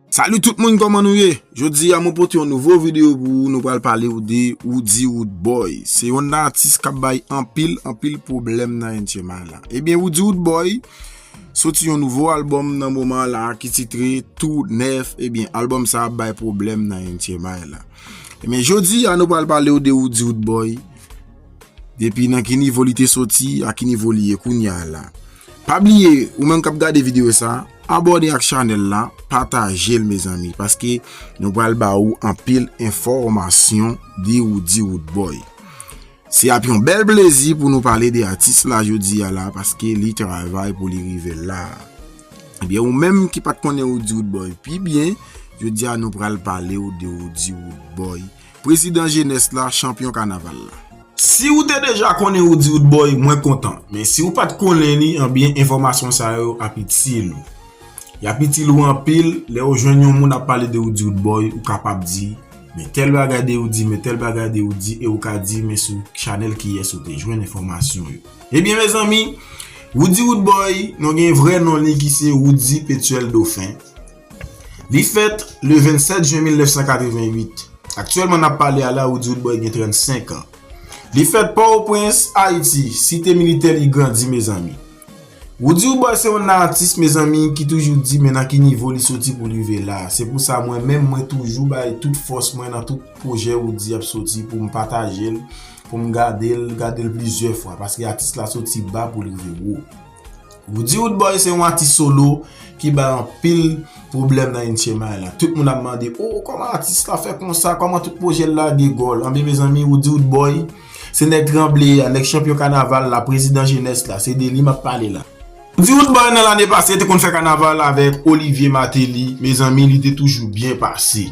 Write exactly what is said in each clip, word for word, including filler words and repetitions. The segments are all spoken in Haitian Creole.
Salut tout moun, kòman nou ye? Jodi a mwen pote yon nouvo videyo pou ou, nou pral pale ou de Roody Roodboy. Se yon atis k ap bay anpil, anpil pwoblèm nan N T M I la. Ebyen, Roody Roodboy soti yon nouvo albòm nan moman la ki titre Tou Nèf. Ebyen, albòm sa ap bay pwoblèm nan N T M I la. Ebyen, jodi a nou pral pale ou de Roody Roodboy. Depi nan ki nivo li te soti, a ki nivo li ye kounye a la. Pa bliye, ou menm k ap gade videyo sa, abòne ak chanèl la, pataje l, mezanmi, paske nou pral ba ou anpil enfòmasyon de Roody Roodboy. Se ap yon bèl plezi pou nou pale de atis la jodi a la, paske li travay pou li rive la. Ebyen, ou menm ki pa t konnen Roody Roodboy pi byen, jodi a nou pral pale ou de Roody Roodboy, prezidan jenès la, chanpyon kanaval la. Si ou te deja konnen Roody Roodboy, mwen kontan. Men si ou pa t konnen li, anbyen enfòmasyon sa yo ap itil ou. Y ap itil ou anpil, lè ou jwenn yon moun ap pale de Roody Roodboy, ou kapab di, men tèl bagay de Roody, men tèl bagay de Roody, e ou ka di, men sou chanèl kiyès ou te jwenn enfòmasyon yo. Ebyen, mezanmi, Roody Roodboy, nou gen vrè non li ki se Roody Pétuel Dauphin. Li fèt le vennsèt jen mil nèf san katrevenn uit. Aktyèlman n ap pale a la, Roody Roodboy gen trannsenk an. Li fèt Pòtoprens, Ayiti. Site militè li grandi, mezanmi. Roody Roodboy se yon atis, mezanmi, ki toujou di men nan ki nivo li soti pou li rive la. Se pou sa mwen menm, mwen toujou bay tout fòs mwen nan tout pwojè Roody ap soti pou m pataje l, pou m gade l, gade l plizyè fwa. Paske atis la soti ba pou l rive wo. Roody Roodboy se yon atis solo ki bay anpil pwoblèm nan N T M I la. Tout moun ap mande, "Oh, kòman atis la fè konsa? Kòman tout pwojè l lage gòl?" Anben, mezanmi, Roody Roodboy se nèg tranble a, nèg chanpyon kanaval la, prezidan jenès la, se de li m ap pale la. Roody Roodboy nan lane pase te konn fè kanaval avèk Olivier Martelly, mezanmi, li te toujou byen pase.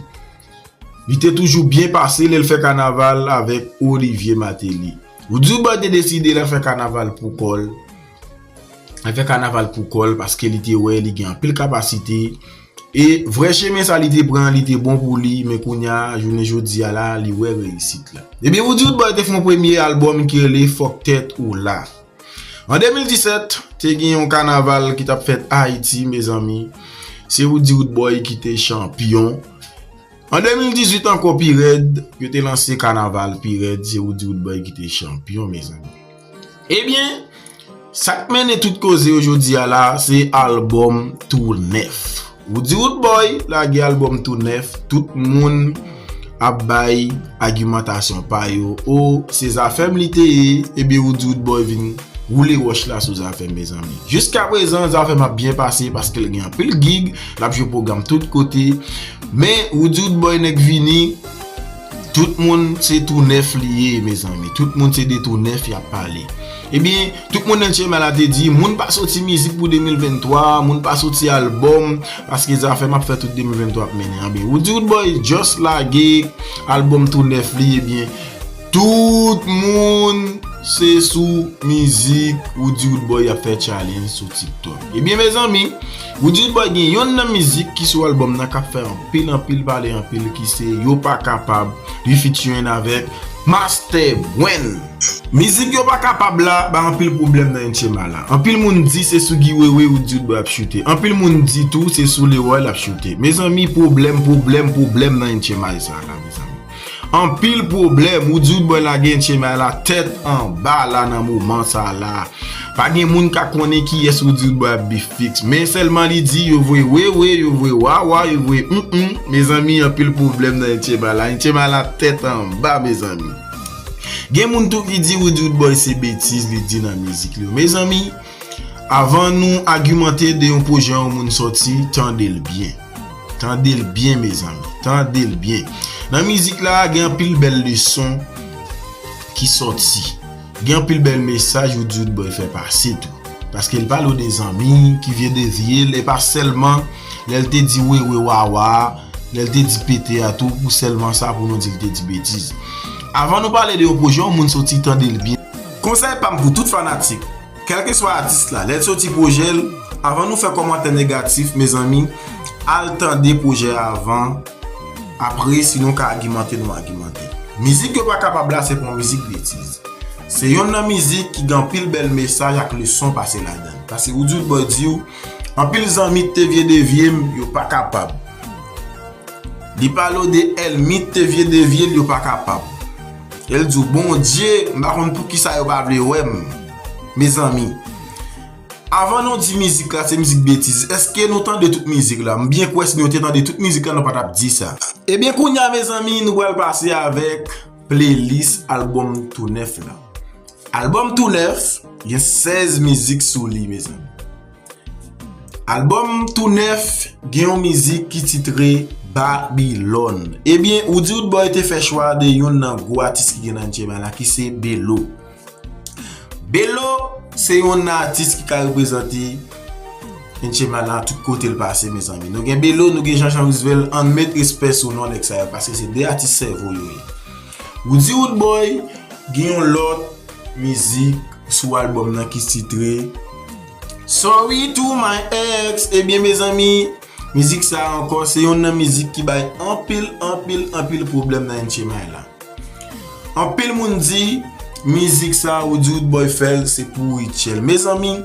Li te toujou byen pase lè l fè kanaval avèk Olivier Martelly. Roody Roodboy te deside l ap fè kanaval pou kò l. L ap fè kanaval pou kò l paske li te wè li gen anpil kapasite. E vrè chemen sa li te pran, li te bon pou li, men kounye a, jounen jodi a la, li wè reyisit la. Ebyen, Roody Roodboy te fè yon premye albòm ki rele Fòk Tèt Ou La. An de mil disèt, te gen yon kanaval ki t ap fèt Ayiti, mezanmi. Se Roody Roodboy ki te chanpyon. An de mil dizuit ankò pi rèd, yo te lanse kanaval pi rèd, se Roody Roodboy ki te chanpyon, mezanmi. Ebyen, sa k mennen tout koze yo jodi a la, se albòm Tou Nèf. Roody Roodboy lage albòm Tou Nèf, tout moun ap bay agimantasyon pa yo. O, se Zafèm li te ye, ebyen Roody Roodboy vin woule wòch la sou Zafèm, mezanmi. Jiskaprezan, Zafèm ap byen pase paske l gen anpil gig, l ap jwe pwogram tout kote. Men, Roody Roodboy nèk vini, tout moun se Tou Nèf li ye, mezanmi. Tout moun se de Tou Nèf y ap pale. Ebyen, tout moun nan N T M I la te di, moun pa soti mizik pou de mil venntwa, moun pa soti albòm, paske Zafèm ap fè tout de mil venntwa ap mennen. Anben, Roody Roodboy just lage albòm Tou Nèf li, ebyen, tout moun se sou mizik Roody Roodboy ap fè challenge sou TikTok. Ebyen, mezanmi, Roody Roodboy gen yonn nan mizik ki sou albòm nan k ap fè anpil, anpil pale, anpil ki se Yo Pa Kapab, li featuring avèk Master Bwen. Mizik Yo Pa Kapab la bay anpil pwoblèm nan N T M I la. Anpil moun di se sou Guy Wewe Roody Roodboy ap choute. Anpil moun di tou se sou Leroy l ap choute. Mezanmi, pwoblèm, pwoblèm, pwoblèm nan N T M I sa la, mezanmi. Anpil pwoblèm, Roody Roodboy lage N T M I la tèt anba la nan moman sa la. Pa gen moun ka konnen kiyès Roody Roodboy ap bif fiks. Men sèlman li di, yo voye Wewe, yo voye Wawa, yo voye mm mm. Mezanmi, anpil pwoblèm nan N T M I la. N T M I la tèt anba, mezanmi. Gen moun tou ki di Roody Roodboy se betiz li di nan mizik li yo. Mezanmi, avan nou agimante de yon pwojè yon moun sòti, tande l byen. Tande l byen, mezanmi. Tande l byen. Nan mizik la, gen anpil bèl leson ki sòti. Gen anpil bèl mesaj Roody Roodboy fè pase tou. Paske l pale w de zanmi ki vye devye l, e pa sèlman lè l te di Wewe Wawa, lè l te di pete a tou, pou sèlman sa pou nou di l te di betiz. Avan nou pale de yon pwojè, yon moun soti, tande l byen. Konsèy pa m pou tout fanatik, kèlkeswa atis la, lè l soti pwojè l, avan nou fè kòmantè negatif, mezanmi, al tande pwojè a avan, apre, si nou ka agimante, nou agimante. Mizik Yo Pa Kapab la, se pa yon mizik betiz. Se yonn nan mizik ki gen anpil bèl mesaj ak leson pase ladan l. Paske Roody Roodboy di w, anpil zanmi ki te vye devye m, yo pa kapab. Li pale w de èlmi te vye devye l, yo pa kapab. E l di w, Bondye, m pa konn poukisa yo pa vle wè m. Mezanmi, avan nou di mizik la se mizik betiz, èske nou tande tout mizik la? M byen kwè si nou te tande tout mizik la, nou pa t ap di sa. Ebyen, kounye a, mezanmi, nou pral pase avèk playlist albòm tou nèf la. Albòm tou nèf gen sèz mizik sou li, mezanmi. Albòm tou nèf gen yon mizik ki titre Babilòn. Ebyen, Roody Roodboy te fè chwa de youn nan gwo atis ki gen nan N H M A la, ki se Belo. Belo se yon atis ki ka reprezante N H M A la tout kote l pase, mezanmi. Nou gen Belo, nou gen Jean Jean Roosevelt, ann met respè sou non nèg sa yo, paske se de atis sèvo yo ye. Roody Roodboy gen yon lòt mizik sou albòm nan ki titre Sorry to my ex. Ebyen, mezanmi, mizik sa a ankò se youn nan mizik ki bay anpil, anpil, anpil pwoblèm nan N H M A la. Anpil moun di mizik sa a Roody Roodboy fè l se pou Rutshelle. Mezanmi,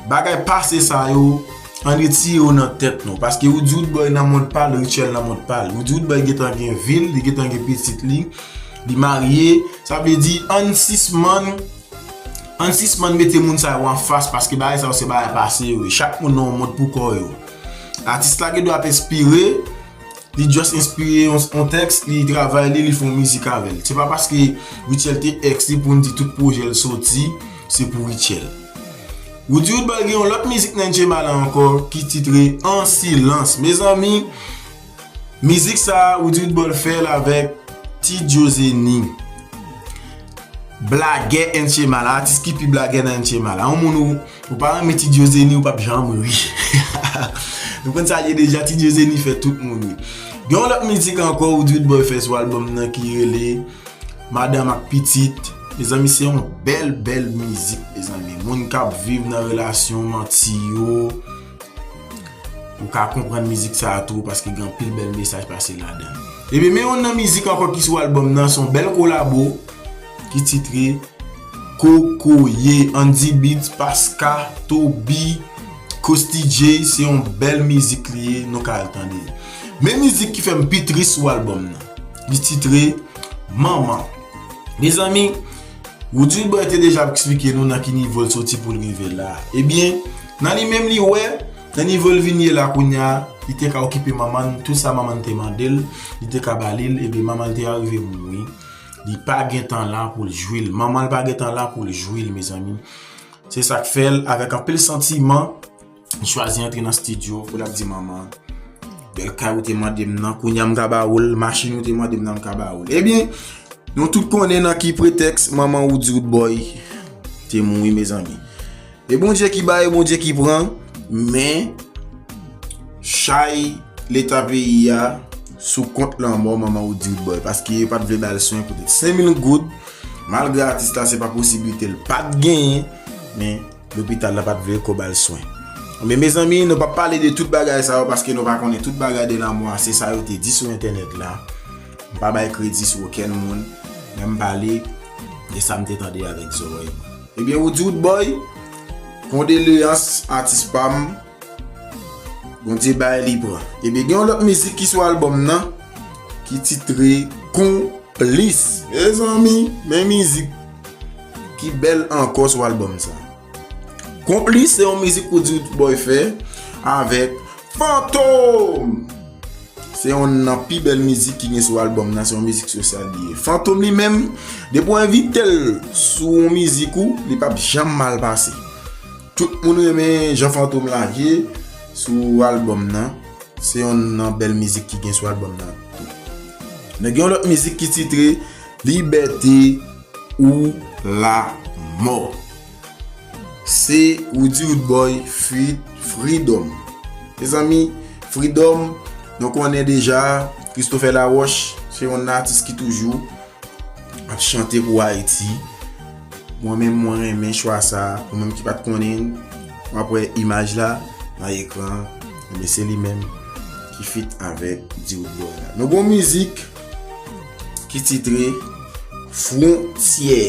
bagay pase sa yo, ann retire yo nan tèt nou. Paske Roody Roodboy nan mond pa l, Rutshelle nan mond pa l. Roody Roodboy gentan gen vi l, li gentan gen pitit li, li marye. Sa vle di, ann sispann, ann sispann mete moun sa yo anfas, paske bagay sa yo se bagay pase yo ye. Chak moun nan yon mond pou kò yo. Atis la gen dwa ap enspire, li just enspire yon, yon tèks, li travay li, li fè yon mizik avè l. Se pa paske Rutshelle te ex li pou n di tout pwojè l soti, se pou Rutshelle. Roody Roodboy gen yon lòt mizik nan N H M A la ankò ki titre An Silans. Mezanmi, mizik sa a, Roody Roodboy fè l avèk Ti Diozeni. Blagè N H M A la, atis ki pi blagè nan N H M A la. Yon moun ou, ou pa renmen Ti Diozeni, ou p ap janm ri. Nou konn sa l ye deja, Ti Diozeni fè tout moun ri. Gen yon lòt mizik ankò Roody Roodboy fè sou albòm nan ki rele Madanm ak Pitit. Mezanmi, se yon bèl, bèl mizik, mezanmi. Moun k ap viv nan relasyon manti yo, ou ka konprann mizik sa a tou, paske gen anpil bèl mesaj pase ladan l. Ebyen, men youn nan mizik ankò ki sou albòm nan, se yon bèl kolabo ki titre Kokoye, Andy Beats, Paska, Toby, Coasty J, se yon bèl mizik li ye, nou ka al tande l. Men mizik ki fè m pi tris sou albòm nan, li titre Manman. Mezanmi, Roody Roodboy te deja ap eksplike nou nan ki nivo l soti pou l rive la. Ebyen, nan li menm li wè, nan nivo l vin ye la kounye a, li te ka okipe manman l, tout sa manman l te mande l, li te ka ba li l, ebyen manman l te arive mouri. Li pa gen tan la pou l jwi l. Manman l pa gen tan la pou l jwi l, mezanmi. Se sa k fè l, avèk anpil santiman, li chwazi antre nan estidyo pou l ap di manman, bèl kay ou te mande m nan, kounye a m ka ba ou l, machin ou te mande m nan, m ka ba ou l. Ebyen, nou tout konnen nan ki pretèks manman Roody Roodboy te mouri, mezanmi. E Bondye ki bay, e Bondye ki pran, men chay Leta peyi a sou kont lanmò manman Roody Roodboy, paske yo pa t vle ba l swen poutèt senk mil goud, malgre atis la se pa posiblite l pa t genyen, men lopital la pa t vle ko ba l swen. Men mezanmi, nou p ap pale de tout bagay sa yo, paske nou pa konnen tout bagay de lanmò a, se sa yo te di sou entènèt la. M pa bay kredi sou okenn moun, men m pale de sa m te tande avèk zòrèy mwen. Ebyen, Roody Roodboy, kondoleyans atis pa m, Bondye bay li pran. Ebyen, gen yon lòt mizik ki sou albòm nan, ki titre Konplis. Mezanmi, men mizik ki bèl ankò sou albòm sa. Konplis se yon mizik Roody Roodboy fè avèk Fantom. Se youn nan pi bèl mizik ki gen sou albòm nan, se yon mizik sosyal li ye. Fantom li menm, depi w envite l sou yon mizik ou, li p ap janm mal pase. Tout moun renmen jan Fantom lage sou albòm nan. Se youn nan bèl mizik ki gen sou albòm nan tou. Nou gen yon lòt mizik ki titre Libète ou Lamò. Se Roody Roodboy feat Freedom. Mezanmi, Freedom, nou konnen deja, Christopher Laroche, se yon atis ki toujou ap chante pou Ayiti. Mwen menm, mwen renmen chwa sa. Ou menm ki pa t konnen, w ap wè imaj la nan ekran. Ebyen, se li menm ki feat avèk Roody Roodboy la. Nou gon mizik ki titre Fwontyè.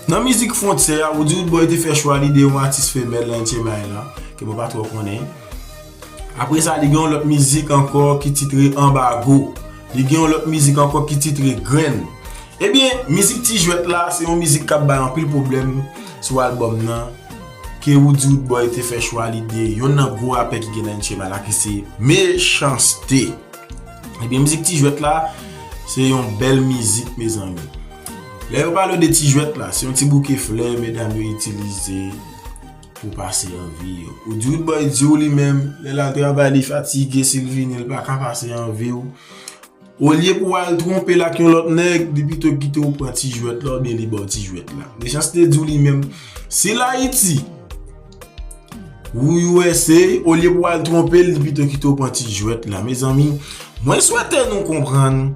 Nan mizik Fwontyè a, Roody Roodboy te fè chwa li de yon atis femèl nan N H M A la, ke mwen pa twò konnen. Apre sa, li gen yon lòt mizik ankò ki titre Anbago. Li gen yon lòt mizik ankò ki titre Grenn. Ebyen, mizik Ti Jwèt la, se yon mizik k ap bay anpil pwoblèm sou albòm nan, ke Roody Roodboy te fè chwa li de yonn nan gwo rapè ki gen nan N H M I la, ki se Mechanste. Ebyen, mizik Ti Jwèt la, se yon bèl mizik, mezanmi. Lè yo pale de Ti Jwèt la, se yon ti bouke flè medam yo itilize pou pase anvi yo. Roody Roodboy di w li menm, lè l al travay, li fatige, si l vini, l pa ka pase anvi w. Olye pou w al twonpe l ak yon lòt nèg, li pito kite w pran Ti Jwèt la, oubyen li ba w Ti Jwèt la. Mechanste di w li menm, si l Ayiti, ou U S A, olye pou w al twonpe l, li pito kite w pran Ti Jwèt la. Mezanmi, mwen swete nou konprann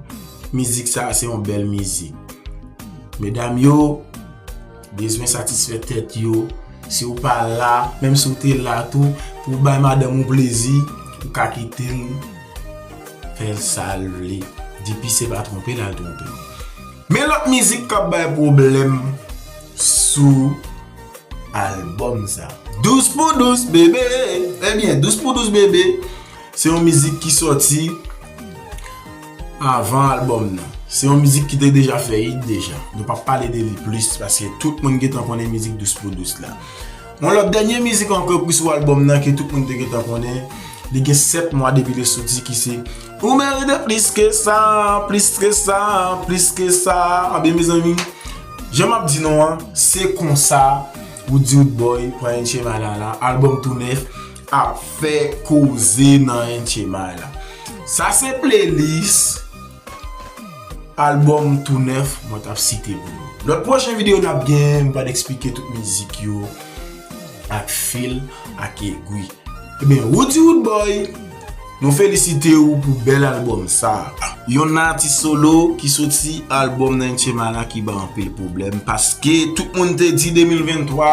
mizik sa a se yon bèl mizik. Medam yo bezwen satisfè tèt yo. Si w pa la, menm si w te la tou, pou w bay madanm ou plezi, ou ka kite l fè sa l vle. Depi se pa twonpe l al twonpe l. Men lòt mizik k ap bay pwoblèm sou albòm sa. Dous pou dous, bebe. Ebyen, Dous pou dous, bebe, se yon mizik ki sòti avan albòm nan. Se yon mizik ki te deja fè it deja. Nou p ap pale de li plis, paske tout moun gentan konnen mizik Dous pou dous la. Yon lòt dènye mizik ankò ki sou albòm nan ke tout moun te gentan konnen, li gen sèt mwa depi li soti, ki se Ou merite plis ke sa, plis ke sa, plis ke sa. Anben, mezanmi, jan m ap di nou an, se konsa Roody Roodboy pran N H M I la la, albòm tou nèf ap fè koze nan N H M I la. Sa se playlist albòm tou nèf mwen t ap site pou nou. Lòt pwochen videyo n ap gen, m pral eksplike tout mizik yo ak fil, ak egwi. Ebyen, Roody Roodboy, nou felisite w pou bèl albòm sa. Yon atis solo ki soti albòm nan N H M I la ki ba anpil pwoblèm, paske tout moun te di de mil venntwa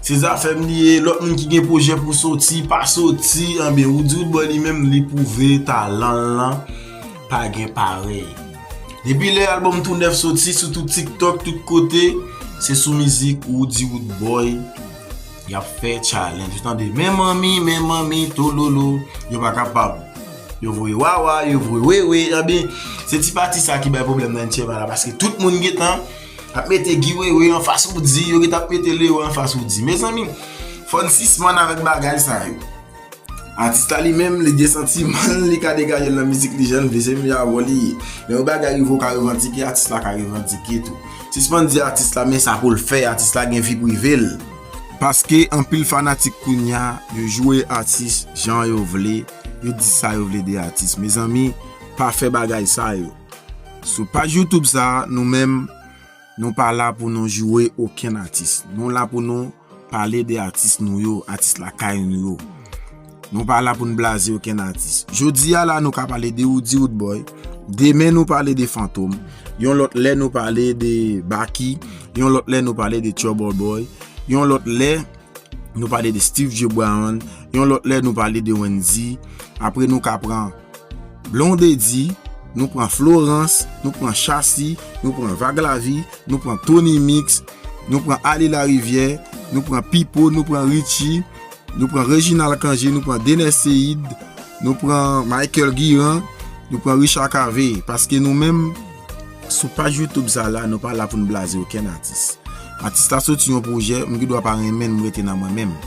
se zafè m li ye, lòt moun ki gen pwojè pou soti, pa soti, anben, Roody Roodboy li menm, li pwouve talan l lan pa gen parèy. Depi lè albòm tou nèf soti sou tout TikTok, tout kote, se sou mizik Roody Roodboy y ap fè challenge. Ou tande, men manmi, men manmi, tololo, yo pa kapab. Yo voye wawa, yo voye wewe, anben, se ti pati sa ki bay pwoblèm nan N H M I la, paske tout moun gentan ap mete Guy Wewe anfas Roody, yo gentan ap mete Leroy anfas Roody. Mezanmi, fò n sispann avèk bagay sa yo. Atis la li menm, li gen santiman l, li ka degaje l nan mizik li jan l vle, se menm jan avè w li ye. Lè yon bagay rive w ka revandike, atis la ka revandike tou. Sispann di atis la men sa pou l fè, atis la gen vi prive l. Paske anpil fanatik kounya, yo joure atis jan yo vle, yo di sa yo vle de atis. Mezanmi, pa fè bagay sa yo. Sou paj YouTube sa, nou menm, nou pa la pou nou joure okenn atis. Nou la pou nou pale de atis nou yo, atis lakay nou yo. Nou pa la pou n blaze okenn atis. Jodi a la, nou ka pale de Roody Roodboy. Demen, nou pale de Fantom. Yon lòt lè, nou pale de Baky. Yon lòt lè, nou pale de Trouble Boy. Yon lòt lè, nou pale de Steve J Brown. Yon lòt lè, nou pale de Wendyy. Apre, nou ka pran Blondedy, nou pran Florence, nou pran Shassy, nou pran Vaglavi, nou pran Tony Mix, nou pran Ali Larivière, nou pran Pipo, nou pran Richie, nou pran Reginald Cangé, nou pran Dener Ceïde, nou pran Michael Guiran, nou pran Richard Cavé. Paske nou menm, sou paj YouTube sa la, nou pa la pou n blaze okenn atis. Atis la soti yon pwojè, m gen dwa pa renmen l, m rete nan mwen menm.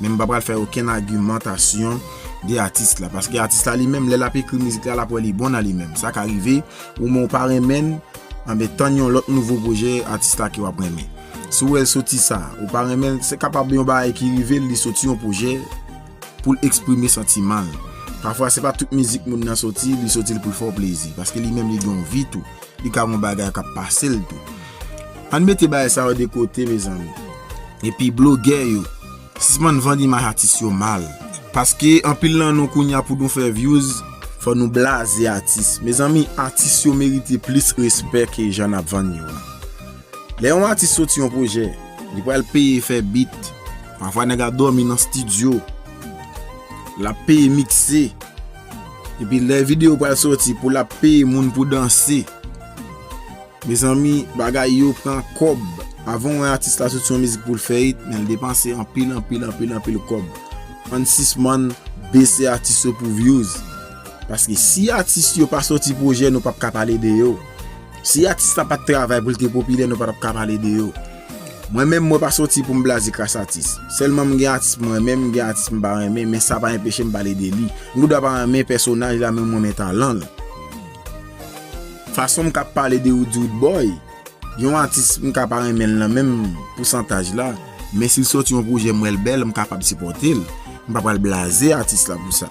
Men m pa pral fè okenn agimantasyon de atis la. Paske atis la li menm, lè l ap ekri mizik la, l ap wè li bon nan li menm. Sa ka rive, ou menm ou pa renmen l, anben tann yon lòt nouvo pwojè atis la ke w ap renmen. Si w wè l soti sa, ou pa renmen l, se kapab yon bagay ki rive l, li soti yon pwojè pou l eksprime santiman l. Pafwa, se pa tout mizik moun nan soti, li soti l pou l fè w plezi. Paske li menm, li gen yon vi tou. Li ka gen yon bagay k ap pase l tou. Ann mete bagay sa yo de kote, mezanmi. Epi blogè yo, sispann vann imaj atis yo mal. Paske anpil nan nou kounya pou nou fè views, fò nou blaze atis. Mezanmi, atis yo merite plis respè ke jan n ap vann yo an. Lè yon atis soti yon pwojè, li pral peye fè beat. Pafwa nèg ap dòmi nan estidyo. L ap peye mikse. Epi lè videyo pral soti pou l ap peye moun pou danse. Mezanmi, bagay yo pran kòb. Avan w wè atis la soti yon mizik pou l fè it, men l depanse anpil, anpil, anpil, anpil kòb. Ann sispann bese atis yo pou views. Paske si atis yo pa soti pwojè, nou p ap ka pale de yo. Si atis la pa t travay pou l te popilè, nou pa t ap ka pale de yo. Mwen menm, mwen pa soti pou m blaze kras atis. Sèlman m gen atis mwen renmen, m gen atis m pa renmen, men sa pa enpeche m pale de li. M gendwa pa renmen pèsonaj la, men m renmen talan l. Fason m k ap pale de Roody Roodboy, yon atis m ka pa renmen l nan menm pousantaj la, men si l soti yon pwojè m wè l bèl, m kapab sipòte l. M pa pral blaze atis la pou sa.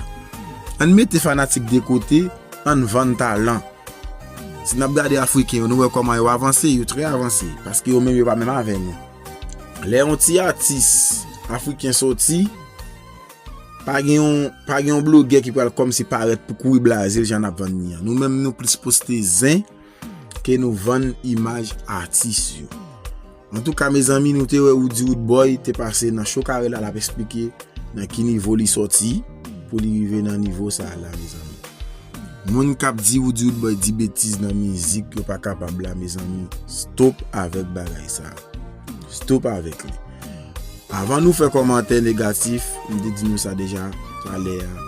Ann mete fanatik de kote, ann vann talan. Si n ap gade Afriken yo, nou wè kòman yo avanse, yo trè avanse, paske yo menm yo pa menm avè nou. Lè yon ti atis Afriken soti, pa gen yon, pa gen yon blogè ki pral kòmsi parèt pou kouri blaze l jan n ap vann li an. Nou menm, nou plis poste zen ke nou vann imaj atis yo. Antouka, mezanmi, nou te wè Roody Roodboy te pase nan show Carel la, l ap eksplike nan ki nivo li sòti pou li rive nan nivo sa a la, mezanmi. Moun k ap di Roody Roodboy di betiz nan mizik yo pa kapab la, mezanmi, stop avèk bagay sa. Stop avèk li. Avan nou fè kòmantè negatif, m te di nou sa deja talè a.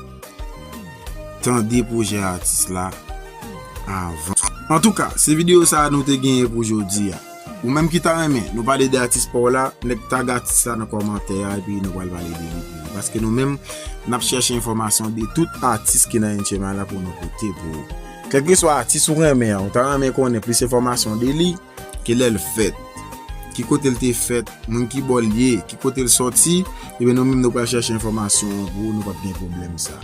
Tande pwojè atis la avan. Antouka, se videyo sa a nou te genyen pou jodi a. Ou menm ki ta renmen nou pale de atis pa w la, nèk tag atis la nan kòmantè a, epi nou pral pale de li pou ou. Paske nou menm, n ap chèche enfòmasyon de tout atis ki nan N H M I la pou nou pote pou ou. Kèlkeswa atis ou renmen an, ou ta renmen konnen plis enfòmasyon de li, ki lè l fèt, ki kote l te fèt, moun ki bò l ye, ki kote l sòti, ebyen nou menm nou pral chèche enfòmasyon an pou ou, nou p ap gen pwoblèm sa.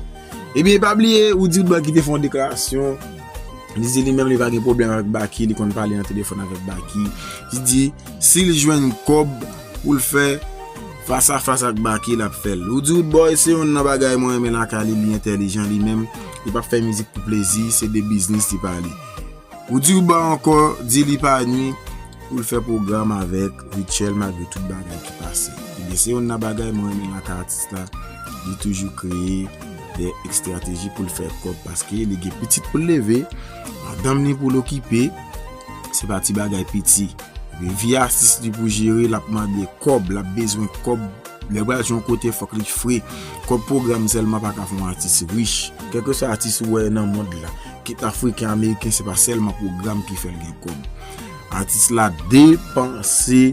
Ebyen, pa bliye, Roody Roodboy ki te fè yon deklarasyon, li di li menm li pa gen pwoblèm avèk Baky, li konn pale nan telefòn avèk Baky. Li di, si l jwenn kòb pou l fè fas a fas ak Baky, l ap fè l. Roody Roodboy se youn nan bagay mwen renmen lakay li, li entèlijan li menm, li p ap fè mizik pou plezi, se de biznis li pale. Roody Roodboy ankò di li pa nwi pou l fè pwogram avèk Rutshelle malgre tout bagay ki pase. Ebyen, se youn nan bagay mwen renmen lakay atis la, li toujou kreye de estrateji pou l fè kòb paske li gen pitit pou l leve, madanm li pou l okipe, se pa ti bagay piti. Ebyen, vi atis li pou jere, l ap mande kòb, l ap bezwen kòb. Lè pral jwe yon kote, fòk li fre. Kòb pwogram sèlman pa ka fè yon atis rich. Kèlkeswa atis ou wè nan mond la, kit afriken, ameriken, se pa sèlman pwogram ki fè l gen kòb. Atis la depanse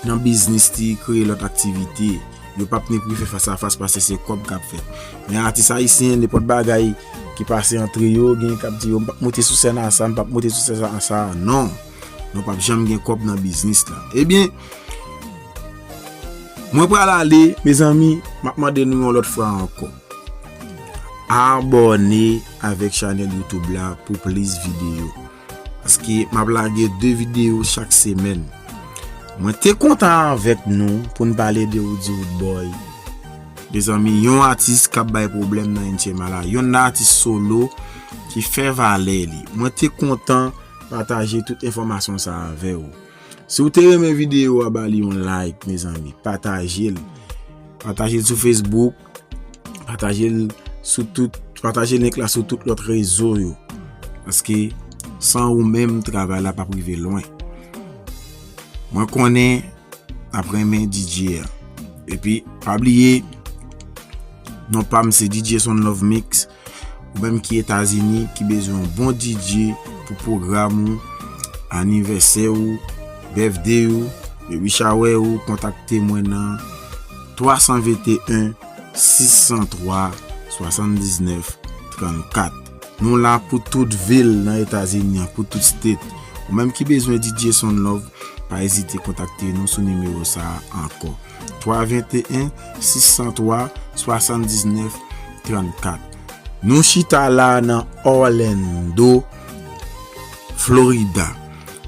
nan biznis li, kreye lòt aktivite. Yo p ap ni pou fè fas a fas paske se kòb k ap fèt. Men atis ayisyen, nenpòt bagay ki pase antre yo, gen k ap di yo, m p ap monte sou sèn a sa, m p ap monte sou sèn a sa, non. Nou p ap janm gen kòb nan biznis la. Ebyen, mwen pral ale, mezanmi, m ap mande nou yon lòt fwa ankò. Abòne avèk chanèl YouTube la pou plis videyo. Paske m ap lage de videyo chak semèn. Mwen te kontan avèk nou pou n pale de Roody Roodboy. Mezanmi, yon atis k ap bay pwoblèm nan N H M I la. Yon atis solo ki fè valè li. Mwen te kontan pataje tout enfòmasyon sa avè w. Si w te renmen videyo a, ba li yon like, mezanmi. Pataje l. Pataje l sou Facebook. Pataje l sou tout, pataje link la sou tout lòt rezo yo. Paske san ou menm, travay la p ap rive lwen. Mwen konnen n ap renmen D J a. Epi, pa bliye, non pa m se D J Son Love Mix. Ou menm ki Etazini, ki bezwen yon bon D J pou pwogram ou, anivèsè ou, birthday ou, baby shower ou, kontakte mwen nan twa san venteyen, sis san twa, swasanndiznèf, trannkat. Nou la pou tout vil nan Etazini an, pou tout state. Ou menm ki bezwen D J Son Love, pa ezite kontakte nou sou nimewo sa a ankò. Twa venteyen, sis san twa, swasanndiznèf, trannkat. Nou chita la nan Orlando, Florida.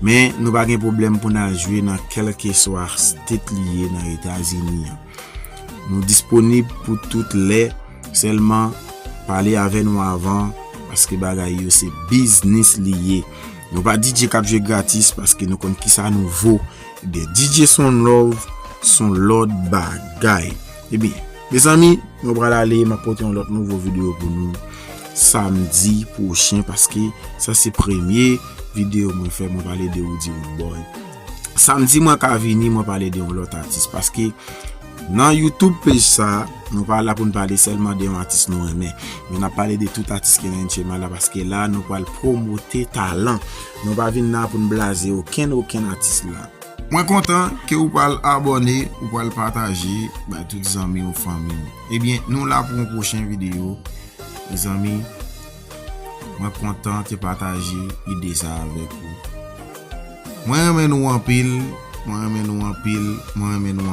Men nou pa gen pwoblèm pou n al jwe nan kèlkeswa state li ye nan Etazini an. Nou disponib pou tout lè, sèlman pale avè nou avan, paske bagay yo se biznis li ye. Nou pa D J k ap jwe gratis, paske nou konn kisa nou vo. Ebyen, D J Son Love, son lòt bagay. Ebyen, mezanmi, mwen pral ale, m ap pote yon lòt nouvo videyo pou nou samdi pwochen, paske sa se premye videyo mwen fè, mwen pale de Roody Roodboy. Samdi mwen ka vini, mwen pale de yon lòt atis, paske Nan YouTube page sa, nou pa la pou n pale sèlman de yon atis nou renmen. Men n ap pale de tout atis ki nan N H M A la, paske la nou pral pwomote talan. Nou pa vin la pou n blaze okenn, okenn atis la. Mwen kontan ke ou pral abòne, ou pral pataje bay tout zanmi ou fanmi w. Ebyen, nou la pou yon pwochen videyo. Mezanmi, mwen kontan te pataje ide sa avèk ou. Mwen renmen nou anpil, mwen renmen nou anpil, mwen renmen nou